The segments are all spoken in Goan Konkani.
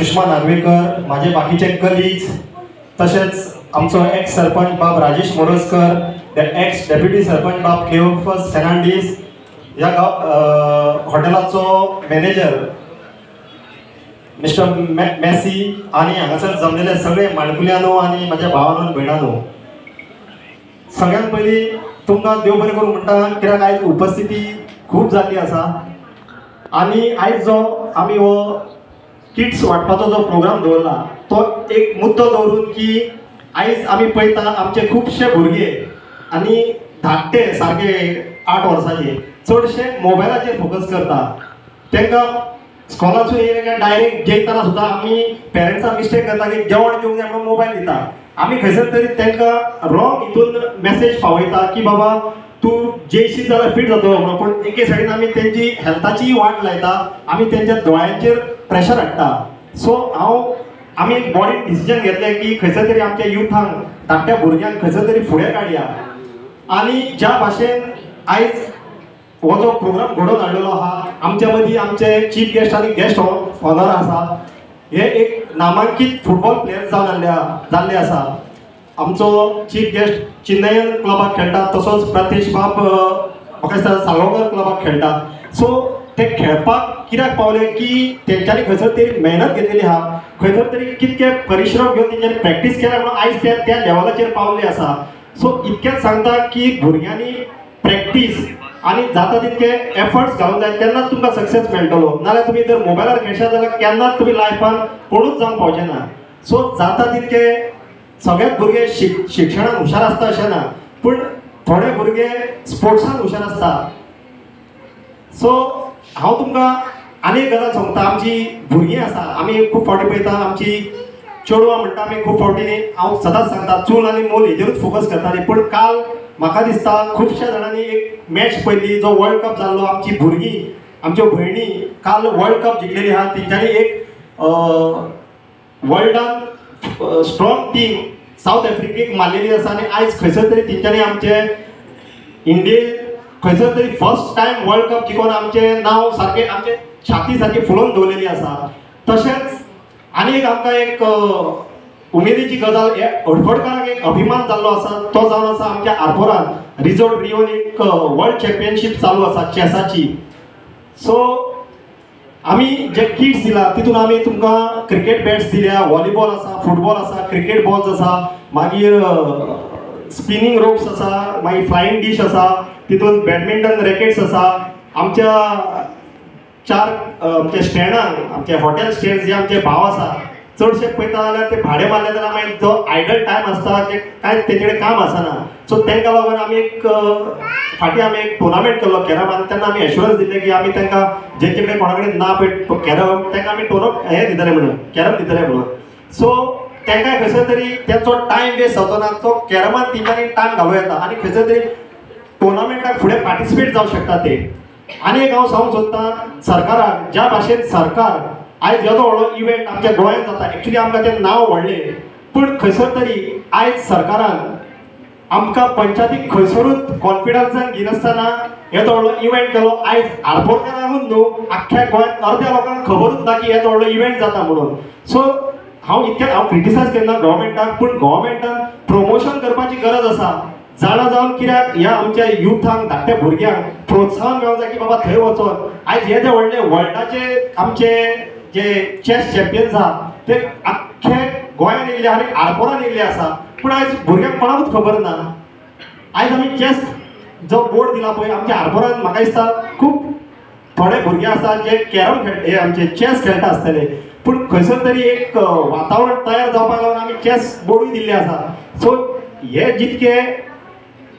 सुषमा नार्वेकर, माझे बाकीचे कलिग्स, तशेंच आमचो एक्स सरपंच बाब राजेश मोरजकर, एक्स डेप्युटी सरपंच बाब क्लिओफस फेर्नांडीस, ह्या गांव हॉटेलाचो मॅनेजर मिस्टर मॅसी आनी हांगासर जमलेले सगळे माणकुल्यांनो आनी म्हज्या भावानो आनी भयणानो, सगळ्यात पयलीं तुमकां देव बरें करूं म्हणटा, कित्याक आयज उपस्थिती खूब जाल्ली आसा आनी आयज जो आमी हो किट्स वांटपाचो जो प्रोग्राम दवरला तो एक मुद्दो दवरून की आयज आमी पळयता आमचे खुबशे भुरगे आनी धाकटे सारके 8 वर्सांचे चडशे मोबायलाचेर फोकस करता. तांकां स्कॉलासून येयले काय डायरेक्ट जेयतना सुद्दां आमी पेरंट्सां मिस्टेक करता की जेवण जेवंक जाय म्हणून मोबायल दिता. आमी खंयसर तरी तांकां रॉंग हितून मॅसेज पावयता की बाबा तूं जेयशीत जाल्यार फीट जातलो म्हणून, पूण एके सायडीन आमी तेंची हेल्थाची वाट लायता, आमी तेंच्या दोळ्यांचेर प्रेशर हाडटा. सो हांव आमी एक बॉडीन डिसिजन घेतलें की खंयसर तरी आमच्या युथांक, धाकट्या भुरग्यांक खंयसर तरी फुडें काडया. आनी ज्या भाशेन आयज हो जो प्रोग्राम घडोवन हाडलेलो आहा, आमच्या मदीं आमचे चीफ गेस्ट आनी गेस्ट ऑनर आसा, हे एक नामांकीत फुटबॉल प्लेयर जावन जाल्ले आसा. आमचो चीफ गेस्ट चिन्नयन क्लबाक खेळटा, तसोच प्रतेश बाब म्हाका दिसता साळगांवकर क्लबाक खेळटा. सो ते खेळपाक कित्याक पावले की तेंच्यांनी खंयसर तरी मेहनत घेतलेली आहा, खंयसर तरी कितके परिश्रम घेवन तेंच्यांनी प्रॅक्टीस केल्या म्हणून आयज ते त्या लेवलाचेर पावल्ले आसा. सो इतकेंच सांगता की भुरग्यांनी प्रॅक्टीस आनी जाता तितके एफर्ट्स घालूंक जाय, तेन्नाच तुमकां सक्सेस मेळटलो. नाजाल्यार तुमी जर मोबायलार खेळशात जाल्यार केन्नाच तुमी लायफान कोणूच जावंक पावचे ना. सो जाता तितके सगळेच भुरगे शिक्षणान हुशार आसता अशें ना, पूण थोडे भुरगे स्पोर्ट्सान हुशार आसता. सो हांव तुमकां आनी एक गजाल सांगता, आमची भुरगीं आसा, आमी खूब फावटी पळयता आमची चेडवां म्हणटा आमी खूब फावटी, हांव सदांच सांगता चूल आनी मोल हेजेरूच फोकस करताली, पूण काल म्हाका दिसता खुबश्या जाणांनी एक मॅच पळयली जो वर्ल्ड कप जाल्लो, आमची भुरगीं आमच्यो भयणी काल वर्ल्ड कप जिखलेली आहा. तेंच्यांनी एक वर्ल्डान स्ट्रॉंग टीम सावथ आफ्रिकेक मारलेली आसा आनी आयज खंयसर तरी तेंच्यांनी आमचे इंडिये खंयसर तरी फर्स्ट टायम वर्ल्ड कप जिखोवन आमचें नांव सारकें आमचे छाती सारकी फुलोवन दवरलेली आसा. तशेंच आनी एक आमकां एक उमेदीची गजाल, हडफडकारांक एक अभिमान जाल्लो आसा तो जावन आसा आमच्या आरपोरान रिजॉर्ट रियोन एक वर्ल्ड चॅम्पियनशीप चालू आसा चॅसाची. सो आमी जे किट्स दिला तितून आमी तुमकां क्रिकेट बॅट्स दिल्या, व्हॉलीबॉल आसा, फुटबॉल आसा, क्रिकेट बॉल्स आसा, मागीर स्पिनींग रोप्स आसा, मागीर फ्लायींग डीश आसा, तितून बॅडमिंटन रॅकेट्स आसा. आमच्या चार आमच्या स्टँडांक, आमचे हॉटेल स्टँड जे आमचे भाव आसा चडशे पळयता जाल्यार ते भाडें मारले जाल्यार मागीर जो आयडल टायम आसता ते कांय तेजे कडेन काम आसना. सो तांकां लागून आमी एक फाटीं आमी एक टुर्नामेंट केल्लो कॅरम, आनी तेन्ना आमी एश्युरन्स दिल्लें की आमी तांकां जेंचे कडेन कोणा कडेन ना पळय कॅरम तांकां आमी टोर्नामेंट हें दितले म्हणून, कॅरम दितले म्हणून. सो तांकां खंयसर तरी तेंचो टायम वेस्ट जावचो ना, तो कॅरमान तेंच्यांनी टायम घालूं येता आनी खंयसर तरी टुर्नामेंटाक फुडें पार्टिसिपेट जावंक शकता ते. आनी एक हांव सांगूंक सोदतां सरकाराक, ज्या भाशेन सरकार आयज येदो व्हडलो इव्हेंट आमच्या गोंयांत जाता, एक्चुली आमकां तें नांव व्हडलें, पूण खंयसर तरी आयज सरकारान आमकां पंचायतीक खंयसरूच कॉन्फिडन्सान घेनासतना येदो व्हडलो इव्हेंट केलो. आयज आरपोरकारांकूच न्हू, आख्ख्या गोंयांत अर्द्या लोकांक खबरूच ना की येदो व्हडलो इव्हेंट जाता म्हणून. सो हांव इतकें हांव क्रिटिसायज करना गव्हर्मेंटाक, पूण गव्हर्मेंटान प्रमोशन करपाची गरज आसा. जाणा जावन कित्याक ह्या आमच्या युथांक, धाकट्या भुरग्यांक प्रोत्साहन मेळोंक जाय की बाबा थंय वचोन आयज येदे व्हडले वर्ल्डाचे आमचे जे चॅस चॅम्पियन्स आहा ते आख्खे गोंयांत येयल्ले आनी आरपोरान येयल्ले आसा, पूण आयज भुरग्यांक कोणाकूच खबर ना. आयज आमी चॅस जो बोर्ड दिला पळय आमच्या आरपोरान, म्हाका दिसता खूब थोडे भुरगे आसा जे कॅरम खेळ हे आमचे चॅस खेळटा आसतले, पूण खंयसर तरी एक वातावरण तयार जावपाक लागून आमी चॅस बोर्डूय दिल्ले आसा. सो हे जितके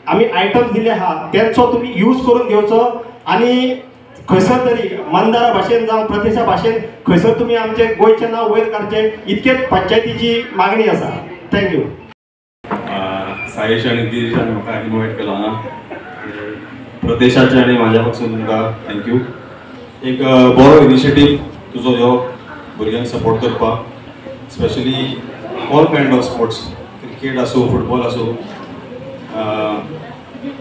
आमी आयटम्स दिल्ले आहा तेंचो तुमी यूज करून घेवचो आनी खंयसर तरी मंदारा भाशेन जावं प्रदेशा भाशेन खंयसर तुमी आमचे गोंयचें नांव वयर काडचें, इतकेच पंचायतीची मागणी आसा. Thank you. Saish आनी गिरीशान म्हाका इनवायट केलो हांगा, प्रदेशाचे आनी म्हाज्या पासून तुमकां thank you. एक बरो इनिशिएटीव तुजो ह्यो भुरग्यांक सपोर्ट करपाक, specially all kind of sports, cricket आसूं फुटबॉल आसूं.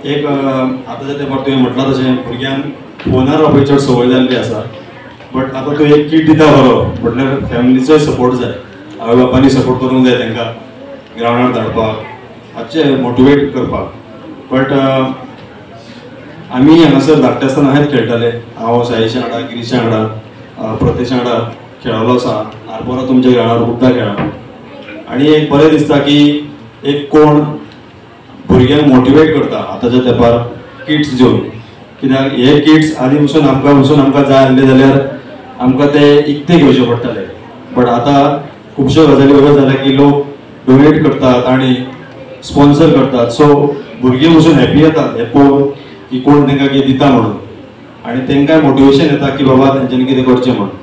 एक आतांच्या तेंपार तुवें म्हटलां तशें भुरग्यांक फोनार रावपाची चड संवय जाल्ली आसा. बट आतां तूं एक किट दिता बरो म्हटल्यार फॅमिलीचोय सपोर्ट जाय, आवय बापांनी सपोर्ट करूंक जाय तांकां ग्रावंडार धाडपाक, मातशें मोटिवेट करपाक. बट आमी हांगासर धाकटे आसतना अशेंच खेळटाले. हांव साईशा वांगडा, गिरीशा वांगडा, प्रतेशा वांगडा खेळलो आसा. आरपोरा तुमच्या ग्रावंडार खूबदां खेळ्ळा. आनी एक बरें दिसता की एक कोण भुरग्यांक मोटिवेट करता आतांच्या तेंपार किट्स दिवन. कित्याक हे किट्स आदी पसून आमकां जाय आसले जाल्यार आमकां ते इकते घेवचे पडटाले. बट आतां खुबश्यो गजाली अश्यो जाल्या की लोक डोनेट करतात आनी स्पॉन्सर करतात. सो भुरगीं पसून हॅपी जातात हें पळोवन की कोण तांकां कितें दिता म्हणून, आनी तांकांय मोटिवेशन येता की बाबा तेंच्यांनी कितें करचें म्हणून.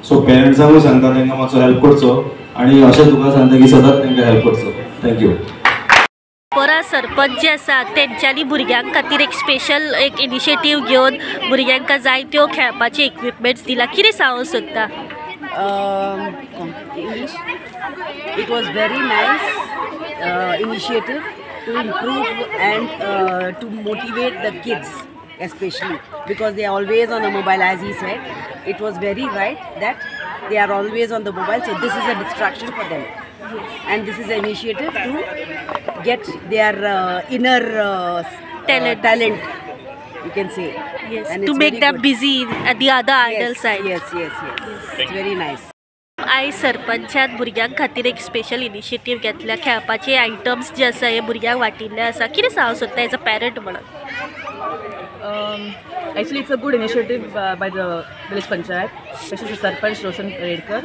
सो पेरंट्सांकूय सांगता तांकां मातसो हेल्प करचो आनी अशें तुका सांगता की सदांच तांकां हेल्प करचो. Thank you. Arpora sarpanch जे आसा तेंच्यांनी भुरग्यां खातीर एक स्पेशल एक इनिशिएटीव घेवन भुरग्यांक जायत्यो खेळपाचे इक्विपमेंट्स दिला. कितें सांगूंक सोदता? English. It was very nice initiative to improve and to motivate the kids, especially because they are always on the mobile. As he said, it was very right that they are always on the mobile, so this is a distraction for them. And this is an initiative to get their inner talent, you can say. Yes, and to make them good. Busy at the other idle side. Yes, yes, yes. It's very nice. आयज सरपंचान भुरग्यां खातीर एक स्पेशल इनिशिएटीव घेतल्या, खेळपाचे आयटम्स जे आसा हे भुरग्यांक वांटिल्ले आसा. कितें सांगूंक सोदता एज अ पॅरंट म्हणून? Actually, it's a good initiative by the village panchayat, especially the Sarpanch Roshan Redkar.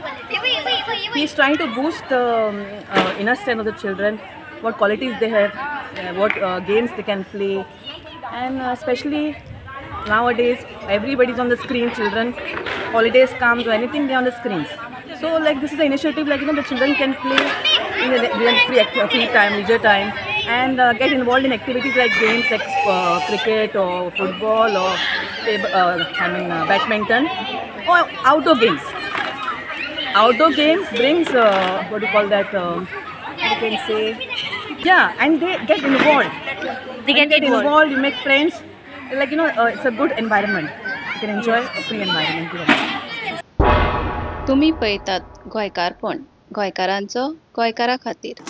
He is trying to boost the inner strength of the children, what qualities they have, what games they can play, and especially nowadays everybody is on the screen. Children, holidays comes or anything, they are on the screens. So like this is an initiative, like you know, the children can play in their free time, leisure time, and get involved in activities like games like cricket or football or badminton or outdoor games. Outdoor games brings what do you call that? You can say, yeah, and they get involved. They get involved. You make friends. Like you know, it's a good environment. You can enjoy a free environment. तुम्ही पळयतात गोंयकारपण, गोंयकारांचो गोंयकारा खातीर.